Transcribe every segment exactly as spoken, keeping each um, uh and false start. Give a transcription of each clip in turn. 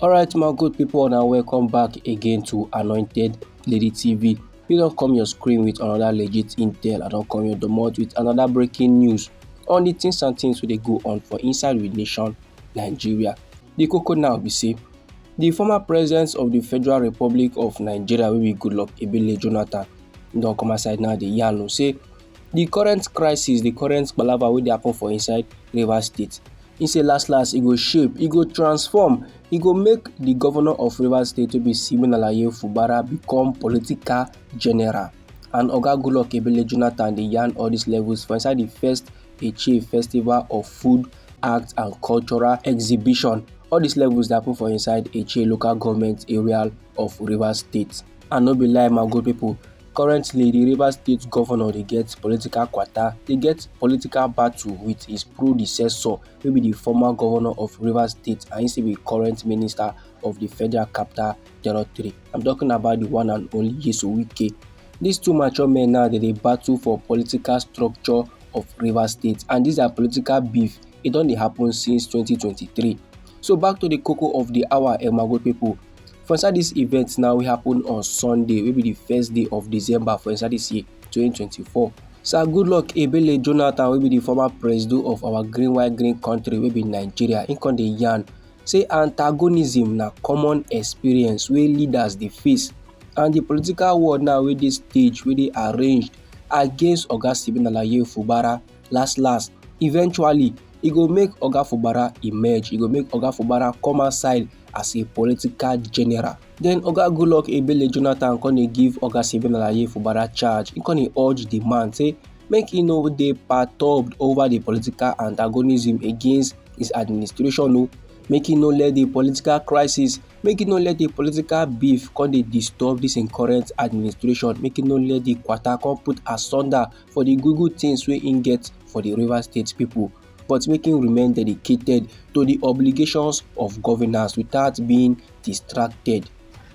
Alright, my good people, and welcome back again to Anointed Lady T V. We don't come your screen with another legit intel. I don't come your domot with another breaking news on the things and things wey dey go on for inside with nation Nigeria. The koko now be say the former president of the Federal Republic of Nigeria, wey be Goodluck Ebele Jonathan, don come outside now dey yarn o say the current crisis, the current palava wey dey happen for inside Rivers State, he say last last e go shape, e go transform, e go make the governor of Rivers State, wey be Siminalayi Fubara, become political general. And Oga Goodluck Ebele Jonathan dey yarn all these levels for inside the first Eche Festival of Food, Art and Cultural Exhibition. All these levels dey happen for inside Eche local government area of Rivers State. And no be lie, my good people, currently the Rivers State governor dey get political kwata, dey get political battle with his predecessor, wey be the former governor of Rivers State, and he still be current minister of the Federal Capital Territory. I'm talking about the one and only Nyesom Wike. These two mature men now, they dey battle for political structure of Rivers State, and this their political beef, e don dey happen since twenty twenty-three. So back to the koko of the hour, eh, my good people. For inside this event now, wey happen on Sunday, wey be the first day of December for inside this year, twenty twenty-four. Sir Goodluck Ebele Jonathan, wey be the former presido of our green white green country, wey be Nigeria, he come dey yarn say antagonism na common experience wey leaders dey face, and the political war now wey dey stage, wey dey arranged against Oga Siminalayi Fubara, last last, eventually, e go make Oga Fubara emerge, e go make Oga Fubara come outside as a political general. Then Oga Goodluck Ebele Jonathan come dey give Oga Siminalayi Fubara charge. He come dey urge the man say make he no dey perturbed over the political antagonism against his administration o. Make he no let the political crisis, make he no let the political beef come dey disturb this im current administration. Make he no let the kwata come put asunder for the good good things wey he get for the Rivers State people, but make him remain dedicated to the obligations of governance without being distracted.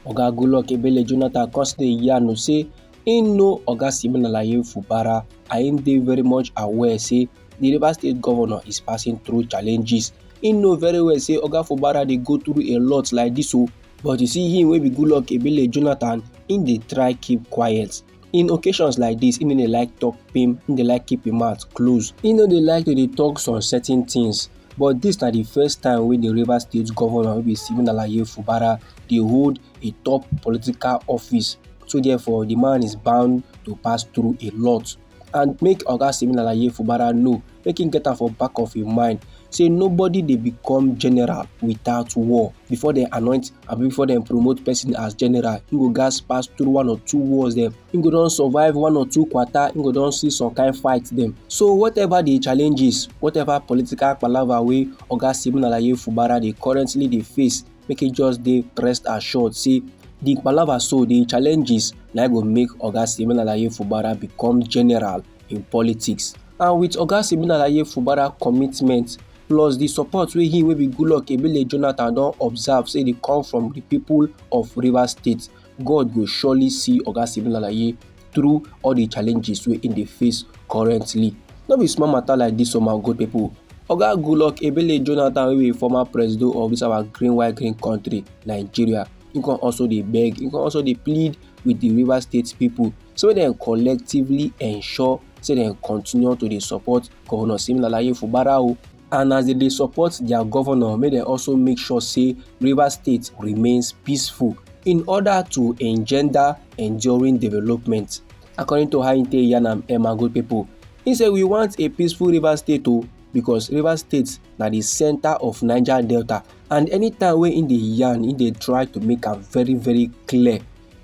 Oga Goodluck Ebele Jonathan come still dey yarn o say he know Oga Siminalayi Fubara, and he dey very much aware say the Rivers State governor is passing through challenges. He know very well say Oga Fubara dey go through a lot like this o, but you see him wey be Goodluck Ebele Jonathan, he dey try keep quiet. In occasions like this, he no dey like talk pim, he dey like keep him mouth close. He no dey like to dey talk some certain things. But this na the first time wey the Rivers State governor, wey be Siminalayi Fubara, dey hold a top political office. So therefore, the man is bound to pass through a lot. And make Oga Siminalayi Fubara know, make him get am for back of him mind, say nobody dey become general without war. Before dem anoint, abi before dem promote person as general, he go gats pass through one or two wars dem. He go don survive one or two kwata, he go don see some kind fight dem. So whatever the challenges, whatever political palava wey Oga Siminalayi Fubara dey currently dey face, make he just dey rest assured say the palava, so the challenges, na go make Oga Siminalayi Fubara become general in politics. And with Oga Siminalayi Fubara commitment, plus the support wey he, wey be Goodluck Ebele Jonathan, don observe say dey come from the people of Rivers State, God go surely see Oga Siminalayi through all the challenges wey he dey face currently. No be small matter like this o, my good people. Oga Goodluck Ebele Jonathan, wey be former presido of this our green white green country, Nigeria, he can also dey beg, he can also dey plead with the Rivers State people, so make dem collectively ensure say dem continue to dey support Governor Siminalayi Fubara o. And as dem dey support their governor, make dem also make sure say Rivers State remains peaceful in order to engender enduring development. According to how he take yarn am, eh, my good people, he say we want a peaceful Rivers State o, because Rivers State na the center of Niger Delta, and anytime wey he dey yarn, he dey try to make am very very clear.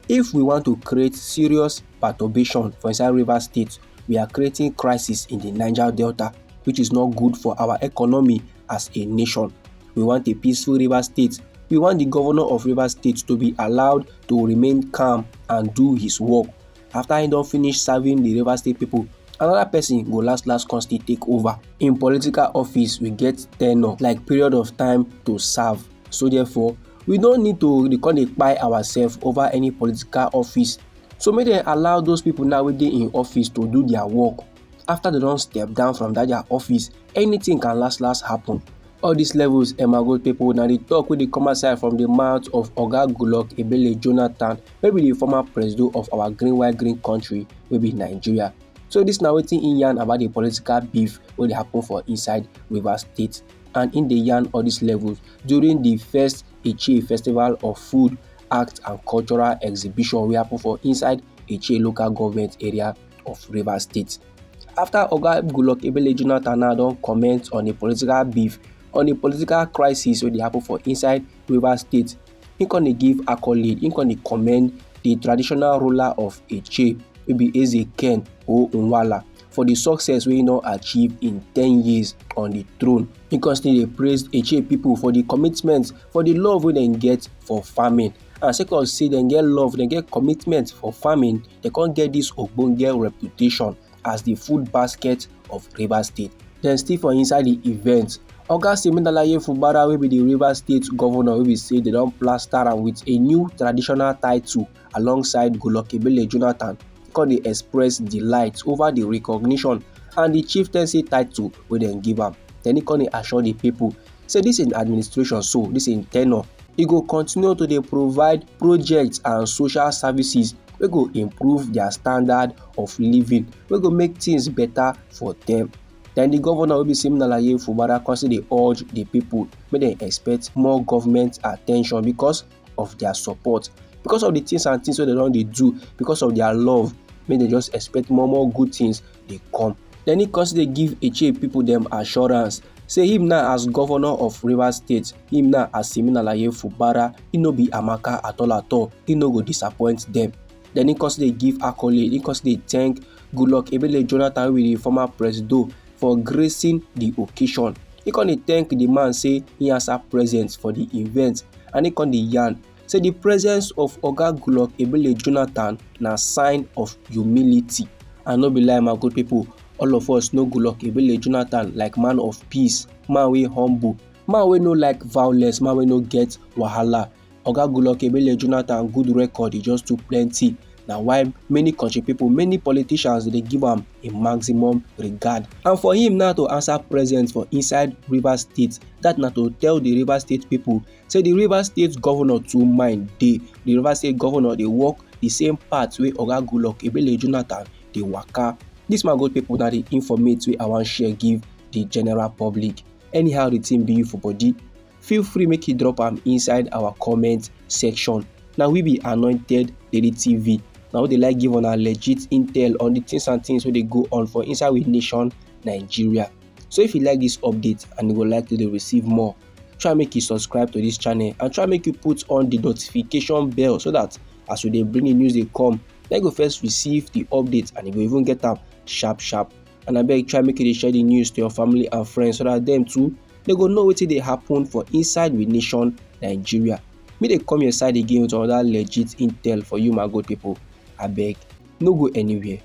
If we want to create serious perturbation for inside Rivers State, we are creating crisis in the Niger Delta, which is not good for our economy as a nation. We want a peaceful Rivers State. We want the governor of Rivers State to be allowed to remain calm and do his work. After he don finish serving the Rivers State people, another person go last last come still take over. In political office, we get tenure, like period of time to serve. So therefore, we no need to dey come dey kpai ourselves over any political office. So make dem allow those people now wey dey in office to do their work. After dem don step down from that their office, anything can last last happen. All these levels, eh, my good people, now the talk wey dey come outside from the mouth of Oga Goodluck Ebele Jonathan, wey be the former president of our green white green country, wey be Nigeria. So this na wetin he yarn about the political beef wey dey happen for inside Rivers State, and he dey yarn all these levels during the first Echie Festival of Food, Art and Cultural Exhibition wey happen for inside Echie local government area of Rivers State. After Oga Goodluck Ebele Jonathan now don comment on the political beef, on the political crisis wey dey happen for inside Rivers State, he come dey give accolade, he come dey commend the traditional ruler of Echie, wey be Eze Ken Onwuala, for the success wey he don achieve in ten years on the throne. He come still dey praise Echie people for the commitment, for the love wey dem get for farming. And sake of say dem get love, dem get commitment for farming, dem come get this ogbonge reputation as the food basket of Rivers State. Then still for inside the event, Oga Siminalayi Fubara, wey be the Rivers State governor, wey be say dem don plaster am with a new traditional title alongside Goodluck Ebele Jonathan, come dey express delight over the recognition and the chieftaincy title wey dem give am. Then he come dey assure the people say this in administration, so this in tenure, e go continue to dey provide projects and social services wey go improve their standard of living, wey go make things better for them. Then the governor, wey be Siminalayi Fubara, come still dey urge the people make dem expect more government attention because of their support, because of the things and things wey dem don dey do, because of their love, make dem just expect more more good things dey come. Then he come still dey give Echie people dem assurance say him now as governor of Rivers State, him now as Siminalayi Fubara, he no be Amaka at all at all. He no go disappoint them. Then he come still dey give accolade, he come still dey thank Goodluck Ebele Jonathan, wey be the former presido, for gracing the occasion. He come dey thank the man say he answer present for the event, and he come dey yarn say the presence of Oga Goodluck Ebele Jonathan na sign of humility. And no be lie, my good people, all of us know Goodluck Ebele Jonathan like man of peace, man wey humble, man wey no like violence, man wey no get wahala. Oga Goodluck Ebele Jonathan good record, e just too plenty. Na why many country people, many politicians dey give am a maximum regard. And for him now to answer present for inside Rivers State, that na to tell the Rivers State people say the Rivers State governor too mind dey. The Rivers State governor dey walk the same path wey Oga Goodluck Ebele Jonathan dey waka. This, my good people, na the informate wey I wan share give the general public. Anyhow the thing be you for body, feel free make you drop am inside our comment section. Na we be Anointed Daily T V. Na we dey like give una legit intel on the things and things wey dey go on for inside we nation, Nigeria. So if you like this update and you go like to dey receive more, try make you subscribe to this channel and try make you put on the notification bell, so that as we dey bring the news dey come, dem go first receive the update and you go even get am sharp sharp. And abeg, try make you dey share the news to your family and friends, so that dem too, dem go know wetin dey happen for inside we nation, Nigeria. Me dey come your side again with another legit intel for you, my good people. Abeg, no go anywhere.